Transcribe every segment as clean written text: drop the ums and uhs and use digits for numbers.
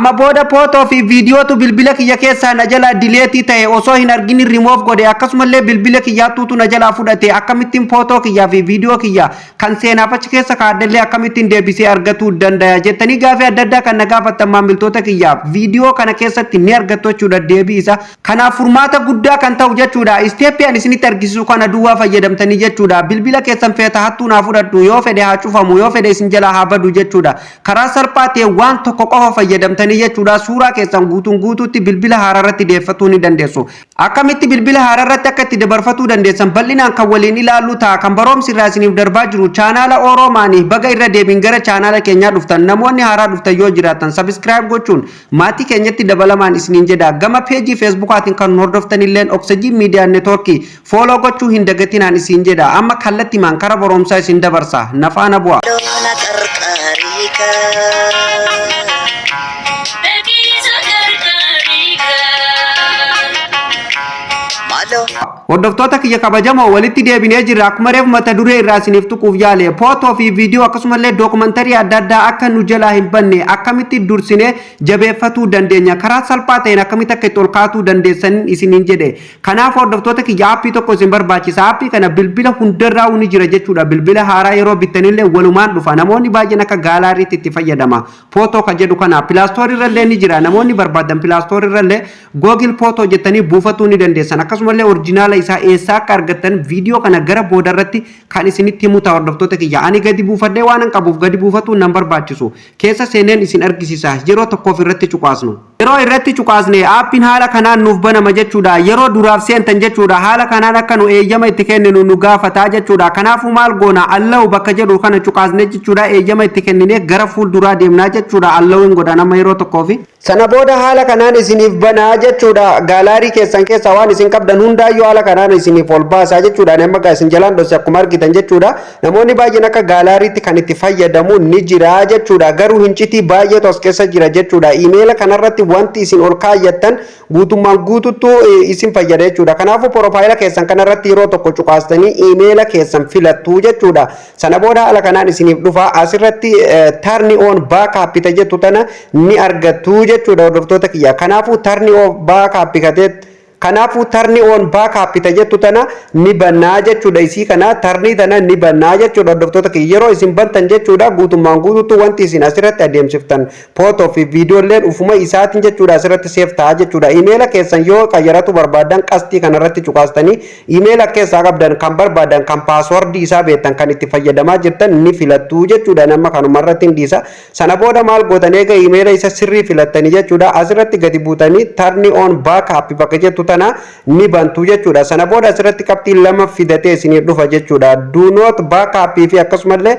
Amma booda photo fi viidiyootu bilbila kiyya keessaa na jalaa delete ta'e, osoo hin argin remove godhe, akkasumallee bilbila kiyyaattuutu na jalaa fudhate, akkamittiin photo kiyyaa fi viidiyoo kiyya kan seenaaf achi keessa kaaddellee akkamittiin deebisee argatuu danda'a jettanii gaafii adda addaa kan na gaafattan maamiltoota kiyyaaf, viidiyoo kana keessatti ni argattu jechuudha deebii isa. Kanaaf furmaata guddaa kan ta'u jechuudha. Step ani isinitti argisiisu kana duwwaa fayyadamtanii jechuudha. Bilbila keessan feeta hattuu naa fudhadhu, yoo fedhe haa cufamu, yoo fedhe isin jalaa haa badu jechuudha. Karaa salphaa ta'e waan tokko qofa fayyadamtanii jechuudha. Suuraa keessan guutuun guutuutti bilbila haaraa irratti deeffatuu ni dandeessu. Akkamitti bilbila haaraa irratti akka itti dabarfatuu dandeessan bal'inaan kan waliin ilaallu ta'a. Kan barumsi irraa isiniif darbaa jiru chaanaala Oroomaanii. Baga irra deebiin gara chaanaala keenyaa dhuftan. Namoonni haaraa dhuftan yoo jiraatan subscribe gochuun maatii keenyatti dabalamaan isiniin jedha. Gama peejii Feesbuukaatiin kan hordoftan illeen Oksajii Miidiyaa Neetwoorkii follow gochuu hin dagatinaan isiin jedha. Amma kallattimaan kara barumsaa isin dabarsa. Nafaana bu'a. Loona qarqaariika. Beeksisa gargaariika. Maaloo. Hordoftoota kiyya kabajamoo, walitti deebinee jirra. Akkuma reefu mata duree irraa isiniif tuquuf yaale, photo fi viidiyoo akkasumallee dookumantarii adda addaa akka nu jalaa hin banne akkamitti dursinee jabeeffatuu dandeenya, karaa salphaa ta'een akkamitti akka itti ol kaatuu dandeessan isiniin jedhe. Kanaaf hordoftoota kiyya, aappii tokko isin barbaachisa. Aappii kana bilbila hundarraa ni jira jechuudha. Bilbila haaraa yeroo bittanillee walumaan dhufa. Namoonni baay'een akka gaallaariitti itti fayyadama. Photo kan jedhu kana Play Store irrallee ni jira. Namoonni barbaadan Play Store irrallee Google Photo jettanii buufatuu ni dandeessan. Akkasumallee original isaa eessaa akka argattan viidiyoo kana gara boodarratti kan isinitti himu ta'a. Hordoftoota kiyya, ani gadi buufadhee waan hin qabuuf gadi buufatuu nan barbaachisu. Keessa seeneen isin argisiisa. Yeroo tokkoof irratti cuqaasnu. Yeroo irratti cuqaasne aappiin haala kanaan nuuf banama jechuudha. Yeroo duraaf seentan jechuudha, haala kanaan akka nu eeyyama itti kenninu nu gaafataa jechuudha. Kanaafuu maal goona? Allow bakka jedhu kana cuqaasne jechuudha, eeyyama itti kenninee gara fuulduraa deemnaa jechuudha. Allow hin godhan amma yeroo tokkoofi. Sana booda haala kanaan isiniif banaa jechuudha. Gallery keessan keessaa waan isin qabdan hundaayyuu haala kanaan isiniif ol baasaa jechuudha. Amma gaa isin jalaan dhose akkuma argitan jechuudha. Namoonni baay'een akka gaalariitti kan itti fayyadamu ni jira jechuudha. Garuu hincitii baay'eetu as keessa jira jechuudha. Imeela kanarratti wanti isin ol kaayyattan guutummaan guututtu isin fayyada jechuudha. Kanaafuu profile keessan kanarratti yeroo tokko cuqaastanii imeela keessan filattu jechuudha. Sana booda haala kanaan isiniif dhufa. Asirratti turn on backup jettu tana ni argattu jechuudha, hordoftoota kiyya. Kanaafuu turn on backup jettu tana ni bannaa jechuudha. Isii kana turn tana ni bannaa jechuudha, hordoftoota kiyya. Yeroo isin bantan jechuudha, guutummaan guutuutu wanti isin asirratti adeemsiftan photo fi viidiyoolleen ufuma isaatiin jechuudha asirratti save ta'a jechuudha. Imeela keessan yoo qayyaratu barbaadan qastii kanarratti cuqaastanii imeela keessaa qabdan kan barbaadan, kan password isaa beektan, kan itti fayyadamaa jirtan ni filattu jechuudha. Nama kanumarratti hin dhiisa. Sana booda maal gootan? Eega imeela isa sirrii filattanii jechuudha, asirratti gadi buutanii turn on backup bakka jettu tana ni bantu jechuudha. Sana booda asirratti qabxii lama fidatee isiniif dhufa jechuudha. Do not backup fi akkasumallee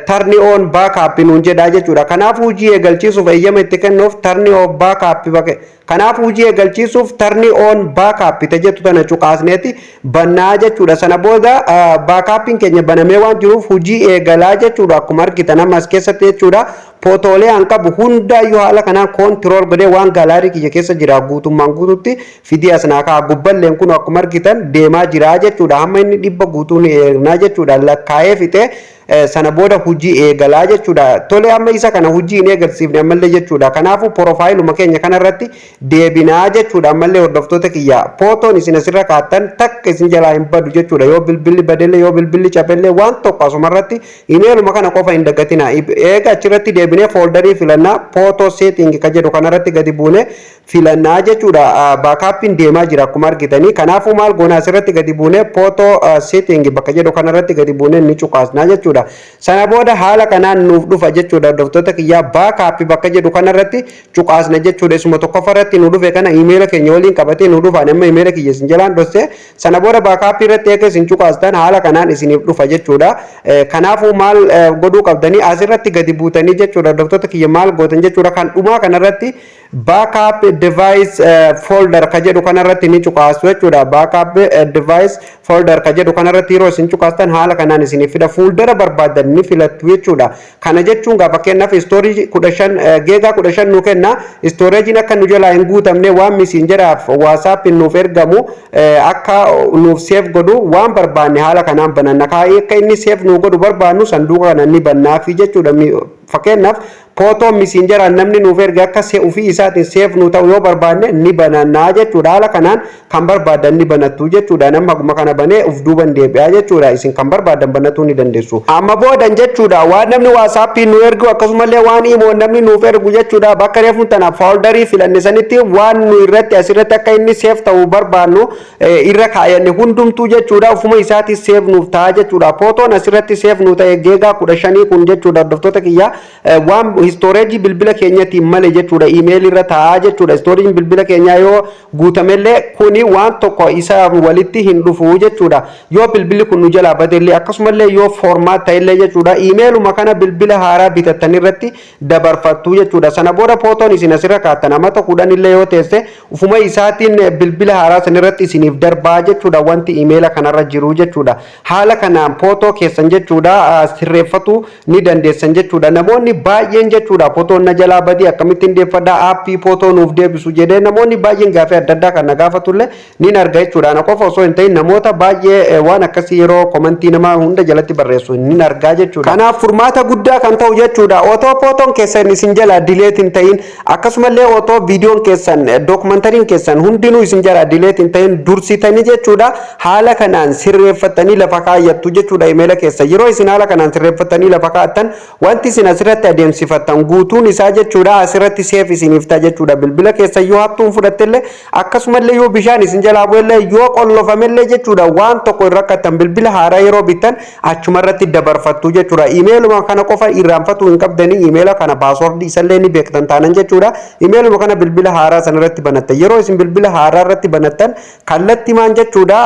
turn on backup nuun jedha jechuudha. Kanaaf hojii eegalchiisuuf eeyyama itti kennuuf turn on backup bakka Kanaaf hojii eegalchiisuuf turn on backup jettu tana cuqaasneeti bannaa jechuudha. Sana booda backupiin keenya banamee waan jiruuf hojii eegalaa jechuudha. Akkuma argitan amma as keessatti jechuudha, photoolee an qabu hundaayyuu haala kanaan control godhee waan gallery kiyya keessa jira guutummaan guututti fidii as naa ka'a. Gubballeen kun akkuma argitan deemaa jira jechuudha. Hamma inni 100 guutuun eegnaa jechuudha. Lakkaa'ee fixee sana booda hojii eegalaa jechuudha. Tole, amma isa kana hojii hin eegalsiifne ammallee jechuudha. Kanaafuu profileuma keenya kanarratti deebinaa jechuudha. Ammallee hordoftoota kiyya, photoon isin asirra kaattan takka isin jalaa hin badu jechuudha. Yoo bilbilli badellee, yoo bilbilli cabellee, waan tokko asumarratti imeeluma kana qofa hin dagatina. Eega achirratti deebinee folder filannaa, photo setting ka jedhu kanarratti gadi buune filannaa jechuudha. Backupiin deemaa jira akkuma argitanii. Kanaafuu maal goona? Asirratti gadi buune photo setting bakka jedhu kanarratti gadi buune ni cuqaasnaa jechuudha. Sana booda haala kanaan nuuf dhufa jechuudha. Hordoftoota kiyyaa, backup bakka jedhu kanarratti cuqaasna jechuudha. Isuma tokkoffarratti nu dhufe kana imeela keenya waliin qabatee nu dhufa. Amma imeela kiyya isin jalaan dhosse. Sana booda backup irratti eega isin cuqaastan haala kanaan isiniif dhufa jechuudha. Kanaafuu maal godhuu qabdanii? Asirratti gadi buutanii jechuudha, hordoftoota kiyya, maal gootan jechuudha? Kan dhumaa kanarratti backup device folder ka jedhu kanarratti ni cuqaastu jechuudha. Backup device folder ka jedhu kanarratti yeroo isin cuqaastan haala kanaan isiniif fida. Fuuldura barbaadan ni filattu jechuudha. Kana jechuun gaa fakkeenyaaf storage 15, giga 15 nu kenna. Storageiin akka nu jalaa hin guutamne, waan Messengeraaf WhatsAppiin nuuf ergamu akka nuuf save godhu waan barbaanne haala kanaan bananna. Kaa'ee akka inni save nu godhu barbaannu sanduuqa kana ni bannaafi jechuudha. Fakkeenyaaf Footoo Messengeraan namni nuuf erge akka ofii isaatiin save nu ta'u yoo barbaanne ni banannaa jechuudha. Haala kanaan kan barbaadan ni banattu jechuudha. Nama haguma kana banee uf duuban deebi'aa jechuudha. Isin kan barbaadan banatuu ni dandeessu. Amma boodan jechuudha, waan namni WhatsAppii nu ergu, akkasumallee waan imo namni nuuf ergu jechuudha, bakka reefu tana folderii filanne sanitti waan nu irratti asirratti akka inni save ta'uu barbaannu irra kaayanne hundumtuu jechuudha, ufuma isaatii save nuuf ta'a jechuudha. Footoon asirratti save nu ta'e giga 15 kun jechuudha, hordoftoota kiyya, waan storageii bilbila keenyatiin malee jechuudha, email irra taa'aa jechuudha. Storageiin bilbila keenyaa yoo guutamellee kuni waan tokko isa walitti hin dhufu jechuudha. Yoo bilbilli kun nu jalaa badellee, akkasumallee yoo format ta'ellee jechuudha, emailuma kana bilbila haaraa bitattan irratti dabarfattu jechuudha. Sana booda footoon isin asirra kaattan amata 10 illee yoo teesse ufuma isaatiin bilbila haaraa san irratti isiniif darbaa jechuudha, wanti emaila kanarra jiru jechuudha. Haala kanaan footoo keessan jechuudha sirreeffatu ni dandeessan jechuudha. Namoonni baay'een jechuudha, footoon na jalaa badii, akkamittiin deeffadhaa, appii footoo nuuf deebisu jedhee namoonni baay'een gaafii adda addaa kan na gaafatullee nin arga jechuudha. Ana qofa osoo hin ta'in namoota baay'ee waan akkasii yeroo commentii nama hunda jalatti barreessu nin argaa jechuudha. Kanaaf furmaata guddaa kan ta'u jechuudha, otoo footoon keessan isin jala delete hin ta'in, akkasumallee otoo viidiyoon keessan, dookumentariin keessan hundinuu isin jala delete hin ta'in dursitanii jechuudha, haala kanaan sirreeffattanii lafa kaayyattu jechuudha emaila keessa. Yeroo isin haala kanaan sirreeffattanii lafa kaa'attan, wanti isin asirratti adeemsifattan guutuun isaa jechuudha asirratti save isiniif ta'a jechuudha. Bilbila keessa yoo hattuun fudhattellee, akkasumallee yoo bishaan isin jalaa bu'ellee, yoo qollofamellee jechuudha, waan tokko hin rakkattan. Bilbila haaraa yeroo bittan achumarratti dabarfattu jechuudha. Emailuma kana qofa irraanfatuu hin qabdanii. Emaila kana passwordii isallee ni beektan taanan jechuudha, emailuma kana bilbila haaraa sanarratti banattan. Yeroo isin bilbila haaraa irratti banattan kallattii maan jechuudha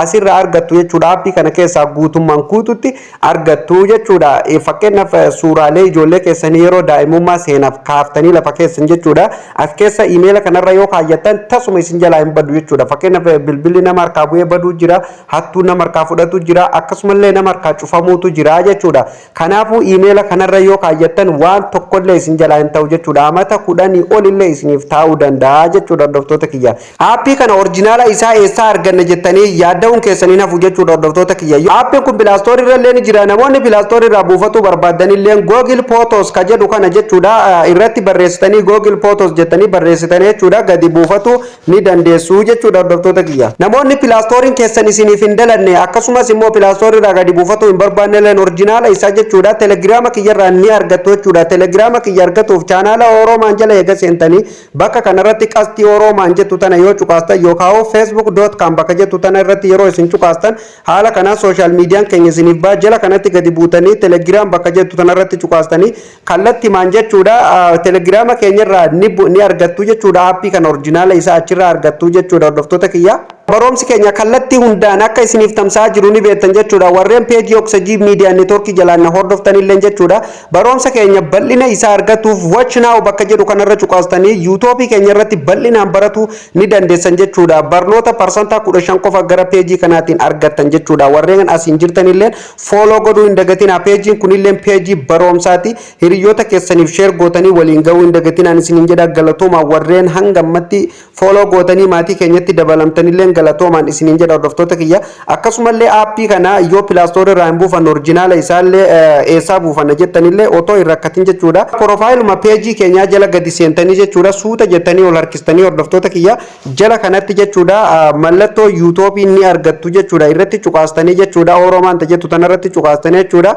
asirraa argattu jechuudha. Appii kana keessaa guutummaan guututti argattu jechuudha. Fakkeenyaaf, suuraalee ijoollee keessanii yeroo daa'imummaa seenaaf kaaftanii lafa keessan jechuudha, as keessa emaila kanarra yoo kaayyattan tasuma isin jalaa hin badu jechuudha. Fakkeenyaaf, bilbilli nama harkaa bu'ee baduu jira, hattuu nama harkaa fudhatu jira, akkasumallee nama harkaa cufamuutu jira jechuudha. Kanaafuu emaila kanarra yoo kaayyattan waan tokkollee isin jalaa hin ta'u jechuudha. Amata 10 olillee isiniif taa'uu danda'a jechuudha. Hordoftoota kiyya, appii kana originala isaa eessaa arganna jettanii yaadda'uun keessanii hafu jechuudha. Hordoftoota kiyya, appiin kun Play Storeii irra illee ni jira. Namoonni Play Storeii irraa buufatuu barbaadanillee Google Photos ka jedhu kana jechuudha irratti barreessitanii, Google Photos jettanii barreessitanii jechuudha, gadi buufatu ni dandeessu jechuudha. Hordoftoota kiyya, namoonni Play Storeiin keessan isiniif hin dalanne, akkasumas immoo Play Storeii irraa gadi buufatuu hin barbaanne illee, originala isaa jechuudha Telegiraama kiyyarraa ni argattu jechuudha. Telegiraama kiyya argatuuf chaanaala Oroomaan jala eega seentanii, bakka kanarratti qastii Oroomaan jettu tana yoo cuqaastan, yookaan facebook.com bakka jettu tana irratti yeroo isin cuqaastan, haala kanaan social mediaan keenya isiniif baa. Jala kanatti gadi buutanii Telegram bakka jettu tana irratti cuqaastanii kallattii maan jechuudha Telegiraama keenyarraa ni argattu jechuudha. Appii kana originala isaa achirraa argattu jechuudha. Hordoftoota kiyya, barumsi keenya kallattii hundaan akka isiniif tamsa'aa jiru ni beektan jechuudha. Warreen peejii Oksajii Miidiyaa Neetworkii jalaan na hordoftanillee jechuudha, barumsa keenya bal'ina isaa argatuuf "Watch now" bakka jedhu kanarra cuqaastanii YouTubeii keenya irratti bal'inaan baratu ni dandeessan jechuudha. Barnoota 15% qofa gara peejii kanaatiin argattan jechuudha. Warreen asiin jirtanillee follow godhuu hin dagatinaa. Peejiin kunillee peejii barumsaati. Hiriyoota keessaniif share gootanii waliin ga'uu hin dagatinaan isiniin jedha. Galatooma. Warreen hanga ammatti follow gootanii maatii keenyatti dabalamtanillee galatoomaan isiniin jedha. Hordoftoota kiyya, akkasumallee appii kana yoo Play Storeii irraa hin buufanne, originala isaallee eessaa buufanna jettanillee otoo hin rakkatin jechuudha, profileuma peejii keenyaa jala gadi seentanii jechuudha, suuta jettanii ol harkistanii, hordoftoota kiyya, jala kanatti jechuudha mallattoo YouTubeii ni argattu jechuudha. Irratti cuqaastanii jechuudha, Oroomaan jettu tanarratti cuqaastanii jechuudha,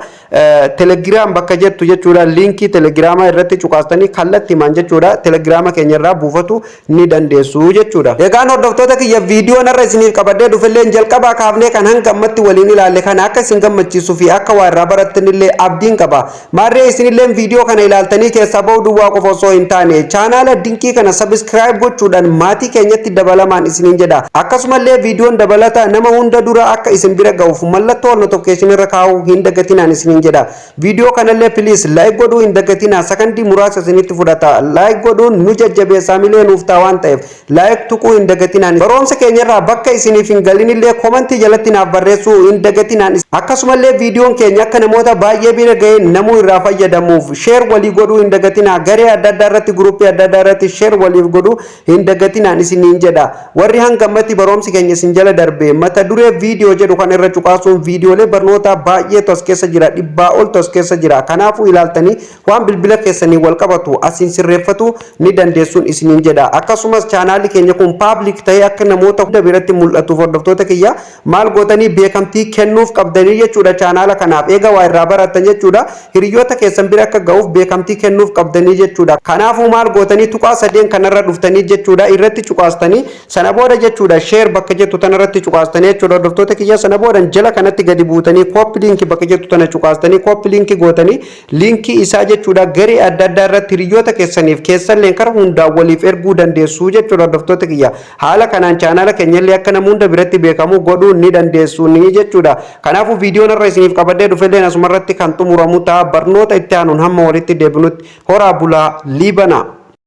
Telegram bakka jettu jechuudha, linkii Telegiraamaa irratti cuqaastanii kallattiimaan jechuudha Telegiraama keenya irraa buufatu ni dandeessu jechuudha. Egaan hordoftoota kiyya, viidiyoon irra isiniif qabadhee dhufillee jalqabaa kaafnee kan hanga ammatti waliin ilaalle kana akka isin gammachiisuu fi akka waa irraa barattanillee abdiin qaba. Maarree isinillee viidiyoo kana ilaaltanii keessaa bahuu duwwaa qofa osoo hin taane, chaanaala dinqii kana subscribe gochuudhaan maatii keenyatti dabalamaan isiniin jedha. Akkasumallee viidiyoon dabalata nama hunda dura akka isin bira ga'uuf mallattoo notificationii irra kaa'uu hin dagatinaan isiniin jedha. Viidiyoo kanallee please like godhuu hin dagatinaa. Sakandii muraasa isinitti fudhata. Like godhuun nu jajjabeessaa, milee nuuf ta'a waan ta'eef like tuquu hin dagatinaan. Barumsa keenyarraa Kanarraa bakka isiniif hin galinillee komantii jalatti naaf barreessuu hin dagatinaan. Akkasumallee viidiyoon keenya akka namoota baay'ee bira ga'ee namuu irraa fayyadamuuf share walii godhuu hin dagatinaa. Garee adda addaa irratti, guruppii adda addaa irratti share waliif godhuu hin dagatinaan isiniin jedha. Warri hanga ammatti barumsi keenya isin jala darbe, mata duree viidiyoo jedhu kan irra cuqaasuun viidiyoolee barnootaa baay'eetu as keessa jira, 100 oltu as keessa jira. Kanaafuu ilaaltanii waan bilbila keessanii wal qabatu asiin sirreeffatu ni dandeessuun isiniin jedha. Akkasumas chaanaalli keenya kun public ta'ee akka namoota hunda biratti mul'atuuf, hordoftoota kiyya, maal gootanii? Beekamtii kennuuf qabdanii jechuudha. Chaanaala kanaaf eega waa irraa barattan jechuudha, hiriyoota keessan bira akka ga'uuf beekamtii kennuuf qabdanii jechuudha. Kanaafuu maal gootanii? Tuqaa sadeen kanarra dhuftanii jechuudha, irratti cuqaastanii, sana booda jechuudha share bakka jettu tanarratti cuqaastanii jechuudha, hordoftoota kiyya. Sana booda jala kanatti gadi buutanii copy link bakka jettu tana cuqaastanii, copy link gootanii, liinkii isaa jechuudha garee adda addaa irratti hiriyoota keessaniif keessallee karaa hundaan waliif erguu dandeessu jechuudha, hordoftoota kiyya. Haala kanaan chaanaala keenyallee akka nama hunda biratti beekamu godhuu ni dandeessu ni jechuudha. Kanaafuu viidiyoon irra isiniif qabadhee dhufelleen asumarratti kan xumuramu ta'a. Barnoota itti aanuun hamma walitti deebinutti horaa bulaa, liibanaa.